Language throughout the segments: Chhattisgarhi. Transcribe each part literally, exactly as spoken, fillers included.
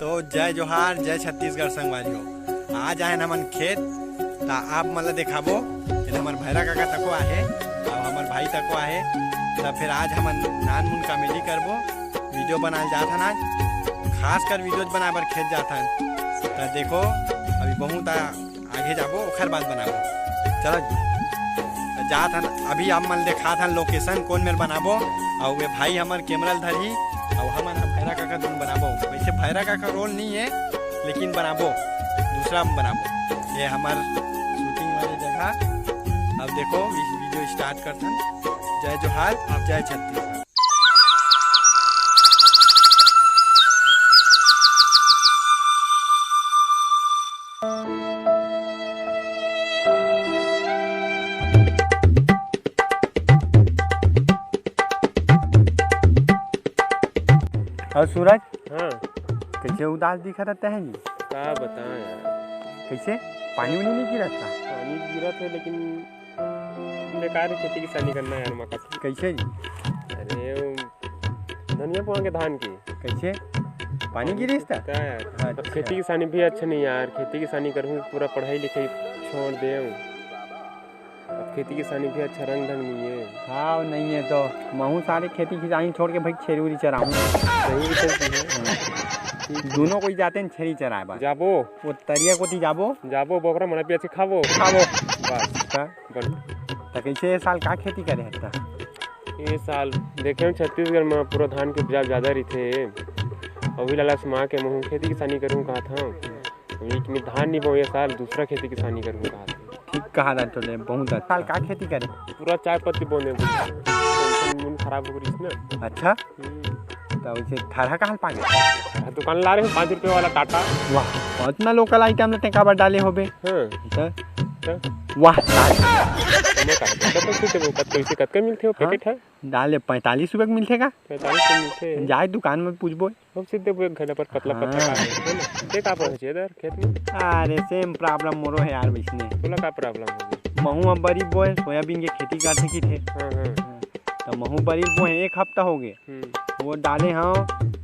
तो जय जोहार, जय छत्तीसगढ़ संगवारी हो। आज आए हमन खेत, त आप मन ल देखाबो। एदे हमर भैरा काका तको आहे, अउ हमर भाई तको आहे। त फिर आज हमन नान मुन comedy करबो, video बनाए जात हन आज। खासकर videos बनाए बर खेत जात हन। त देखो, अभी बहुत आ-, आगे जाबो, ओखर बाद बनाबो। चलो जी। त जात हन, अभी आप मन देखात हन location कोन मेर बनाबो, अउ ये भाई हमर camera ल धरही, अउ हमन ह भैरा काका दुन बनाबो। वैसे भैरा काका role नहीं है, लेकिन बनाबो, दूसरा बनाबो। ये हमर shooting वाले जगह। अब देखो, video start करथन। जय जोहार, जय छत्तीसगढ़। अउ सूरज, हाँ। कइसे उदास दिखत हे जी? का बताएं यार। कइसे? पानी उनी नइ गिरत का? पानी गिरत हे, लेकिन बेकार हे खेती किसानी करना यार, मका। कइसे जी? अरे, वो धनिया पुआ के धान की। कइसे? पानी गिरिस त? का यार? अच्छा। अब खेती किसानी भी अच्छा नहीं यार, खेती किसानी करहूँ, पूरा पढ़ाई लिखाई छोड़ देव। अब खेती किसानी भी अच्छा रंग ढंग नहीं है। हाँ, नहीं है तो महूँ सारे खेती किसानी छोड़ के भाई छेरी उरी चराहूँ। सही भी तो है। हाँ। दूनों कोई जाते हैं छेरी चराए बर। जाबो। वो तरिया कोती जाबो। जाबो, बोकरा मन ल पियाची खाबो। खाबो। बस। हाँ। बन। त कइसे ये साल का खेती करे हस त? ये साल देखे हूँ छत्तीसगढ़ में पूरा धान के उपजाऊ ज्यादा रहिथे। अभी लालच में आके महूँ खेती किसानी करूँ कहत हूँ। अभी कि मैं धान नहीं बोऊँ ये साल, दूसरा खेती किसानी करूँ कहत हूँ। ठीक कहा था तोने, बहुत अच्छा। साल का खेती करे? पूरा चाय पत्ती बोने बुझा। टेंशन मन खराब हो रही ना। अच्छा। हम्म। त वैसे थरहा कहाँ ले पागे? थरहा दुकान ला रहे हैं, पाँच रुपये वाला टाटा। वाह, इतना local item ल तें काबर डाले होबे? हाँ। त? त? वाह, डाल। मैं कहा, कतका पैसे देबो? कत-, कैसे, कतका मिलथे वो हाँ? पैकेट है? डाले पैंतालीस रुपये के मिलथे का? पैंतालीस के मिलथे। जाए दुकान में पूछबो। हम सीधे वो एक घंटा पर पतला पतला हाँ। काटे, है ना? ते का पर है इधर खेत में? अरे, same problem मोरो है यार, वैसने। तोला का problem हो गया? महू अब बरी बोए, सोयाबीन के खेती करथे की थे। हाँ, हाँ। त महू बरी बोए, एक हफ्ता हो गए। हम्म। वो डाले हव,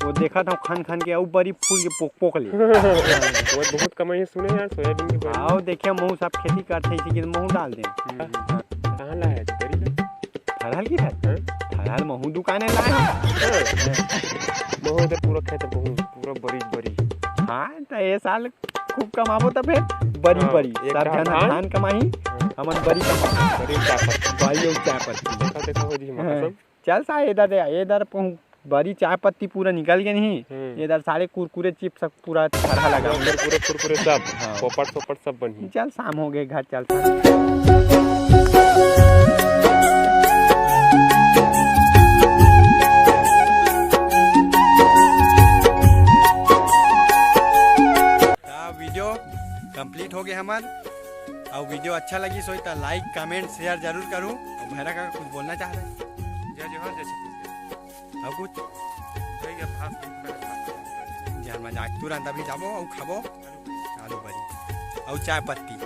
वो देखत हव खन खन के, अउ बरी फूल के पोक पोक ले। वो बहुत कमाई है सुने यार, सोयाबीन की बरी। आओ, देखे, महू सब खेती करथे, इसी के महू डाल दे। हम्म। हाँ। कहाँ लाया है बरी का? थरहल की थर? हाँ? थरहल महू दुकाने लाए हव। हाँ। महू तो पूरा खेत, महू पूरा बरी, बरी। हाँ, त ये साल खूब कमाबो त फिर बरी, हाँ, बरी। एक सब झन धान, धान कमाही, हाँ। हमन बरी कमाबो। बरी चाय पत्ती। बरी अउ चाय पत्ती। देखा, देखा हो जी, हाँ। कसम। चल सा, एदर दे, एदर पहुँ-, बरी चाय पत्ती पूरा निकल गे नहीं। हम्म। एदर सारे कुरकुरे चिप्स सब पूरा थरहा लगा। कुरकुरे, कुरकुरे सब, हाँ। पोपट सोपट सब बनही। चल, शाम हो गए, घर चल सा। त video complete हो गए हमर। अउ video अच्छा लगिस होही त like, comment, share जरूर करू। अउ भैरा काका कुछ बोलना चाह रहे? जय जोहार, जय छत्तीसगढ़। अउ कुछ? भैया, भात नहीं खाना, भात नहीं खाना। जय मजाक, तुरंत अभी जाबो अउ खाबो आलू बरी अउ चाय पत्ती।